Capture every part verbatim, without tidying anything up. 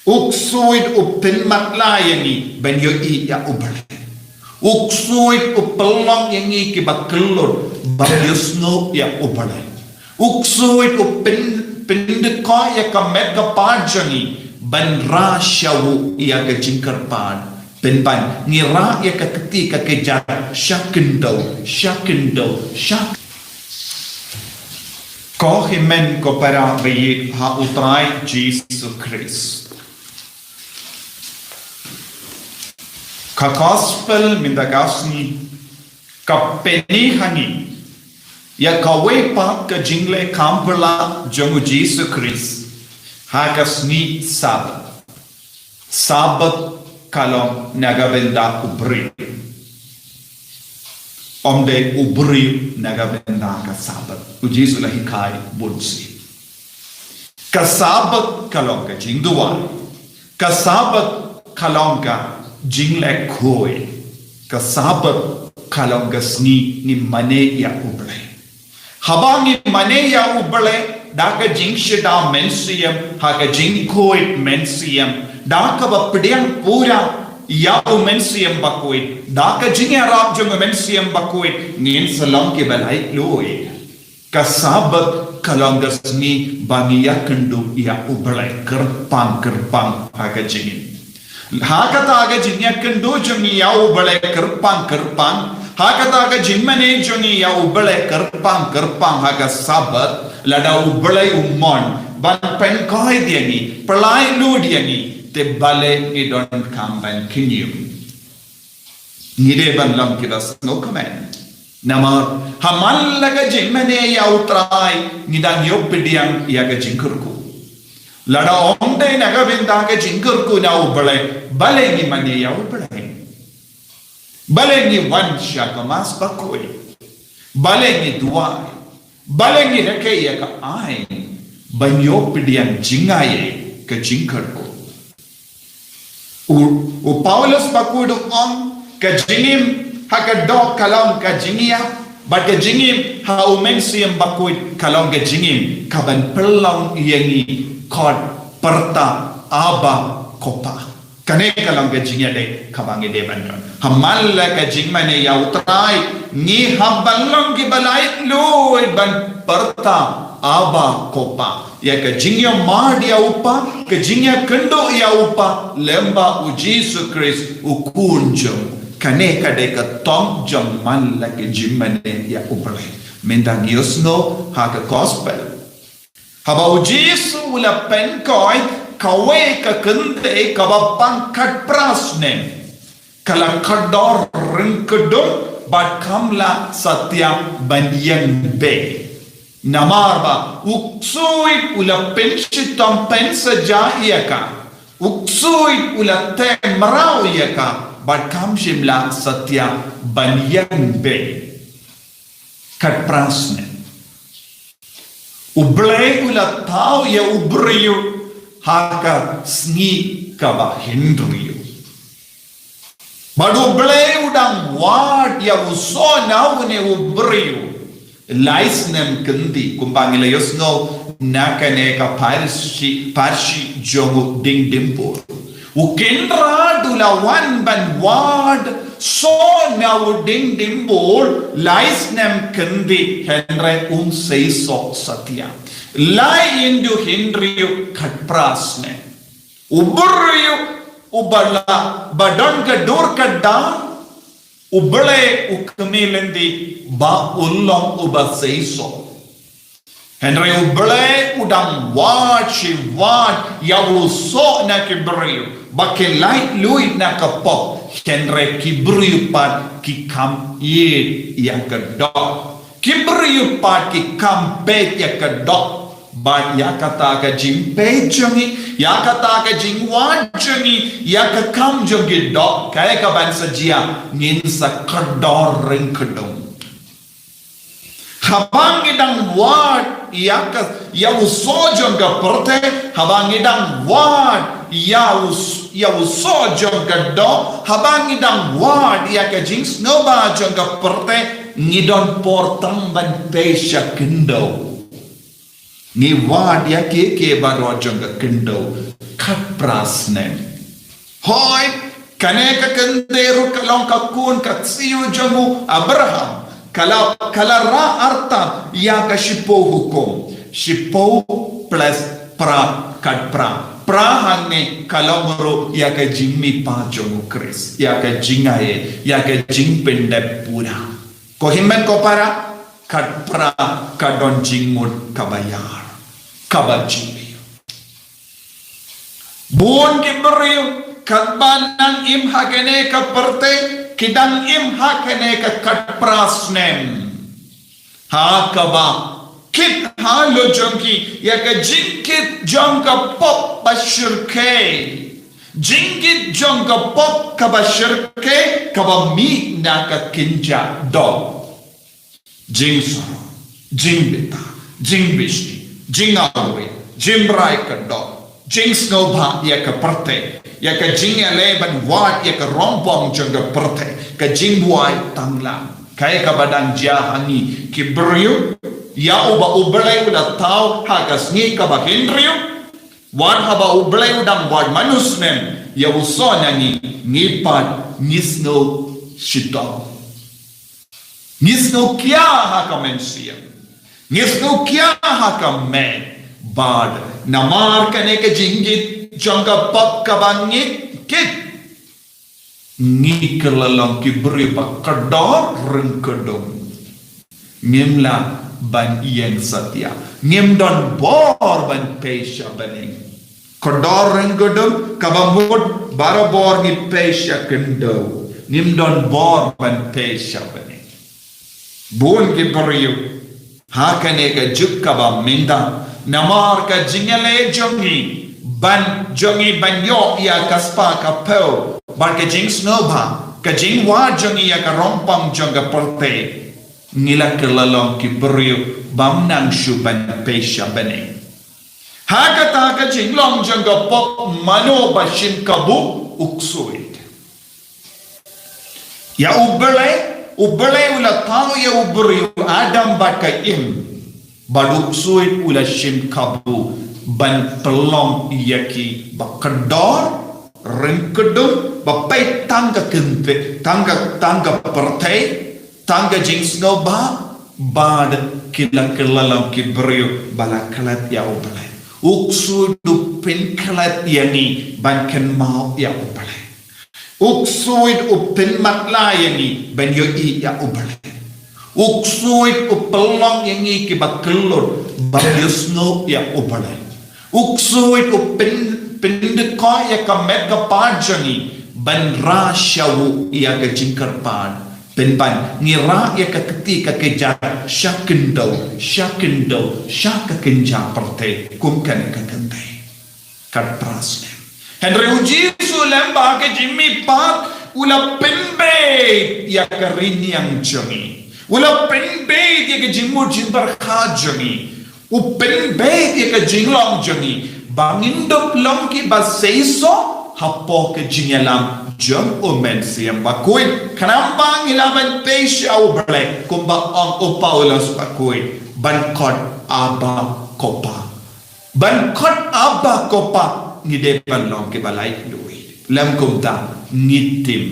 U ksuid u pynmatlah ïa ngi ban ïohi ïa U Blei. U ksuid u pynlong ïa ngi kiba kyllut ban ïohsngew ïa U Blei. U ksuid u pyn, pyndkoh ïa ka met ka phad jong ngi ban rah shuh ïa ka jingkyrpad. Pynban ngi rah ïa ka kti ka kjat sha khyndew, sha khyndew, sha Ko hynmen ko para baieit ha U Trai Jisu Khrist. Ka gospel mynta ka sngi ka pyni ha ngi ïa kawei pat ka jingleh kham phylla jong U Jisu Khrist ha ka sngi Sabbath. Sabbath ka long na ka bynta u briew. Ym dei u briew na ka bynta ka Sabbath. U Jisu la hikai bun sien. Ka Sabbath ka long ka jingduwai. Ka Sabbath ka long ka jingleh khuid. Ka Sabbath ka long ka sngi ngin mane ïa U Blei. Haba ngi mane ïa U Blei da ka jingshida mynsiem ha ka jingkhuid mynsiem, da kaba pdiang pura ïa U Mynsiem Bakhuid, da ka jingïarap jong U Mynsiem Bakhuid, ngin sa long kiba laitluid. Ka Sabbath ka long ka sngi ba ngi ïakynduh ïa U Blei kyrpang kyrpang ha ka jingim. Ha kata ka jingïakynduh jong ngi ïa U Blei kyrpang kyrpang, ha kata ka jingmane jong ngi ïa U Blei kyrpang kyrpang ha ka Sabbath, lada U Blei u mon ban pynkhuid ïa ngi, pyllait lut ïa ngi, te balei ngi donkam ban kynjum? Ngi dei ban long kiba sngewkmen. Namar ha man la ka jingmane ïa U Trai ngi dang ïoh pdiang ïa ka jingkyrkhu. Lada ym dei na ka bynta ka jingkyrkhu na U Blei, balei ngi mane ïa U Blei? Balei ngi wan sha ka Mass Bakhuid? Balei ngi duwai? Balei ngi rakhe ïa ka aiñ? Ban ïoh pdiang jngai ka jingkyrkhu. U, u Paulus Bakhuid u ong ka jingim ha ka doh ka long ka jingïap, bad ka jingim ha U Mynsiem Bakhuid ka long ka jingim kaban pynlong ïa ngi khot pyrta Abba Ko Pa. Kane ka long ka jingïadei kaba ngi dei ban don. Ha man la ka jingmane ïa U Trai ngi hap ban long kiba laitluid ban pyrta Abba Ko Pa. Ïa ka jingïamad ïa U Pa, ka jingïakynduh ïa U Pa lyngba U Jisu Khrist U Khun jong. Kane ka dei ka tong jong man la ka jingmane ïa U Blei. Mynta ngi ïohsngew ha ka gospel. Haba U Jisu u la pynkhuid kawei ka kynthei kaba pang khatphra snem, ka la kordor ryngkdum bad kam lah satia ban ïeng bei. Namar ba u ksuid u la pynshitom pynsaja ïa ka. U ksuid u la teh mraw ïa ka bad kam shym lah satia ban ïeng bei. Khatphra snem. U Blei u la thaw ïa u briew ha ka sngi kaba hynriew. Bad U Blei u dang wad ïa u soh na une u briew lai snem khyndai, kumba ngi la ïohsngew na kane ka parshi, parshi jong u Diengdienpur. U Kynrad u la wan ban wad soh na u Diengdienpur lai snem khyndai, hynrei um sei soh satia. Lai ïa u hynriew khatphra snem. U briew uba la ba don ka dur ka dar, U Blei u kmen lynti ba un long uba sei soh. Hynrei U Blei u dang wad shi wad ïa u soh na ki briew ba ki laitluid na ka pop, hynrei ki briew pat ki kam ïeit ïa ka doh. Ki briew pat ki kam peit ïa ka doh. Bad ïa kata ka jingpeit jong ngi, ïa kata ka jingwad jong ngi ïa ka kam jong ki doh, kaei kaban sa jia? Ngin sa kordor ryngkdum. Haba ngi dang wad ïa ka, ïa u soh jong ka pyrthei, haba ngi dang wad ïa u s-, ïa u soh jong ka doh, haba ngi dang wad ïa ka jingsngewbha jong ka pyrthei, ngi don por tang ban peit sha khyndew. Ngi wad ïa kiei kiei baroh jong ka khyndew. khatphra snem. Hooid, kane ka kynthei ruh ka long ka khun ka ksiew jong u Abraham. Ka la, ka la rah artat ïa ka shiphew hukum. Shiphew plus phra, khatphra. Phra hangne ka long ruh ïa ka jingmihpat jong u Khrist, ïa ka jingaiei, ïa ka jingpyndep pura. Ko hynmen ko para, khatphra ka don jingmut kaba ïar, kaba jylliew. Bun ki briew katba nang im ha kane ka pyrthei, ki dang im ha kane ka khatphra snem. Ha kaba kit halor jong ki ïa ka jingkit jong ka pop ba shyrkhei. Jingkit jong ka pop kaba shyrkhei, kaba mih na ka kynja doh. Jingsorok, jingbitar, jingbishni, jingawei, jingrai ka doh, jingsngewbha ïa ka pyrthei, ïa ka jingïaleh ban wad ïa ka rongpong jong ka pyrthei, ka jingbuaid tanglang. Kaei kaba dang jia ha ngi ki briew, ïa uba U Blei u la thaw ha ka sngi kaba hynriew, wat haba U Blei u dang wad man u snem ïa u sah na ngi, ngi pat ngi sngew shitom. Ngi sngew khia ha ka mynsiem. Ngi sngew khia ha ka met. Bad namar kane ka jingkit jong ka pop kaba ngi kit, ngi kylla long ki briew ba kordor ryngkdum. Ngim lah ban ïeng satia. Ngim don bor ban pei sha bneng. Kordor ryngkdum, kaba mut barabor ngi pei sha khyndew. Ngim don bor ban pei sha bneng. Bun ki briew ha kane ka juk kaba mynta, namar ka jingïaleh jong ngi ban, jong ngi ban ïoh ïa ka spah ka phew, bad ka jingsngewbha, ka jingwad jong ngi ïa ka rongpong jong ka pyrthei, ngi la kylla long ki briew bym nang shuh ban pei sha bneng. Ha kata ka jinglong jong ka pop, mano ba shim kabu? U ksuid. Ïa U Blei, U Blei u la thaw ïa u briew Adam bad ka Im. Bad u ksuid u la shim kabu ban pynlong ïa ki ba kordor ryngkdum, ba peit tang ka kynthei, tang ka, tang ka pyrthei, tang ka jingsngewbha, bad ki la kylla long ki briew ba la klet ïa U Blei. U ksuid u pynklet ïa ngi ban kynmaw ïa U Blei. U ksuid u pynmatlah ïa ngi ban ïohi ïa U Blei. U ksuid u pynlong ïa ngi kiba kyllut ban ïohsngew ïa U Blei. U ksuid u pyn, pyndkoh ïa ka met ka phad jong ngi ban rah sha u ïa ka jingkyrpad. Pynban, ngi rah ïa ka kti ka kjat sha khyndew, sha khyndew, sha ka kynja pyrthei, kum kane ka kynthei. Khatphra snem. Hynrei U Jisu lem ba ka jingmihpat u la pynbeit ïa ka rynïeng jong ngi. U la pynbeit ïa ka jingmut jingpyrkhat jong ngi. U pynbeit ïa ka jinglong jong ngi. Ba ngin dup long kiba seisoh hapoh ka jingïalam jong U Mynsiem Bakhuid. Khnang ba ngi lah ban pei sha U Blei kumba ong u Paulus bakhuid. Ban khot Abba Ko Pa. Ban khot Abba Ko Pa, ngi dei ban long kiba laitluid. Lym kumta, ngi tim,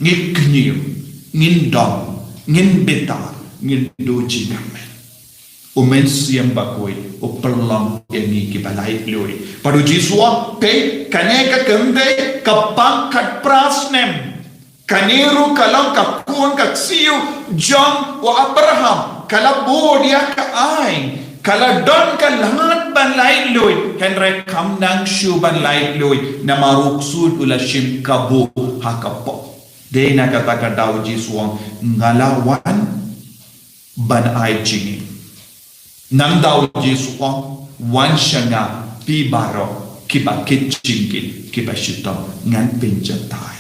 ngi kñium, ngin dom, ngin bitar, ngin duh jingkyrmen. U Mynsiem Bakhuid u pynlong ïa ngi kiba laitluid. Bad U Jisu u ong, te kane ka kynthei ka pang khatphra snem. Kane ruh ka long ka khun ka ksiew jong u Abraham, ka la bud ïa ka aiñ, ka la don ka lad ban laitluid, hynrei kam nang shuh ban laitluid, namar u ksuid u la shim kabu ha ka pop. Dei na kata ka daw U Jisu u ong, nga la wan ban ai jingim. Nangta U Jisu u ong, wan sha nga phi baroh kiba kit jingkit kiba shitom, ngan pynjatai.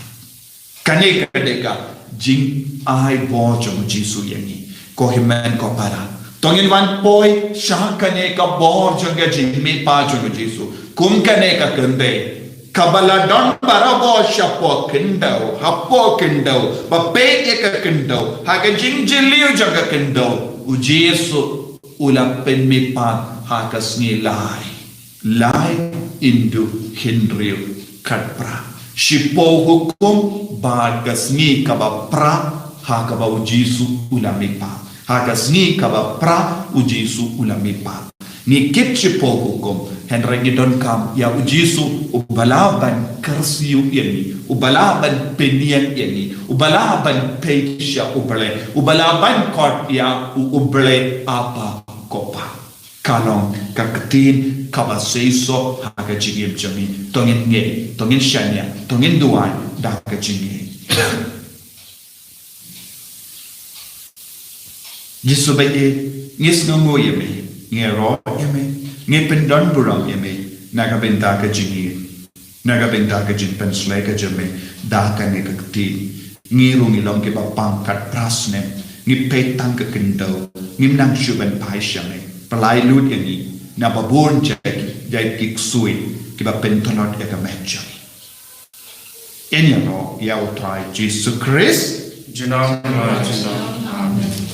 Kane ka dei ka jingai bor jong U Jisu ïa ngi. Ko hynmen ko para, to ngin wan poi sha kane ka bor jong ka jingmihpat jong U Jisu. Kum kane ka kynthei kaba la don barabor shapoh khyndew, hapoh khyndew, ba peit ïa ka khyndew, ha ka jingjylliew jong ka khyndew, U Jisu u la pynmihpat ha ka sngi lai. lai into hynriew khatphra. Shiphew hukum bad ka sngi kaba phra ha kaba u Jisu u la mih pat. Ha ka sngi kaba phra u Jisu u la mih pat. Ngi kit shiphew hukum, hynrei ngi donkam ïa u Jisu uba lah ban kyrsiew ïa ngi, uba lah ban pynïeng ïa ngi, uba lah ban peit sha U Blei, uba lah ban khot ïa u U Blei Aba ko Pa. Ka long ka ktien kaba seisoh ha ka jingim jong ngi. To ngin ngeit, to ngin shaniah, to ngin duwai da ka jingngeit. Jisu ba ïeit, ngi sngewnguh ïa me, ngi ïaroh ïa me, ngi pyndonburom ïa me na ka bynta ka jingngeit, na ka bynta ka jingpynslei ka jong me da kane ka ktien. Ngi ruh ngi long kiba pang khatphra snem, ngi peit tang ka khyndew, ngim nang shuh ban phai sha me. Pynlait lut ïa ngi na ba bun jait ki, jait ki ksuid kiba pyntlot ïa ka met jong ngi. Ngin ïaroh ïa U Trai Jisu Khrist. Junom, junom. Amen.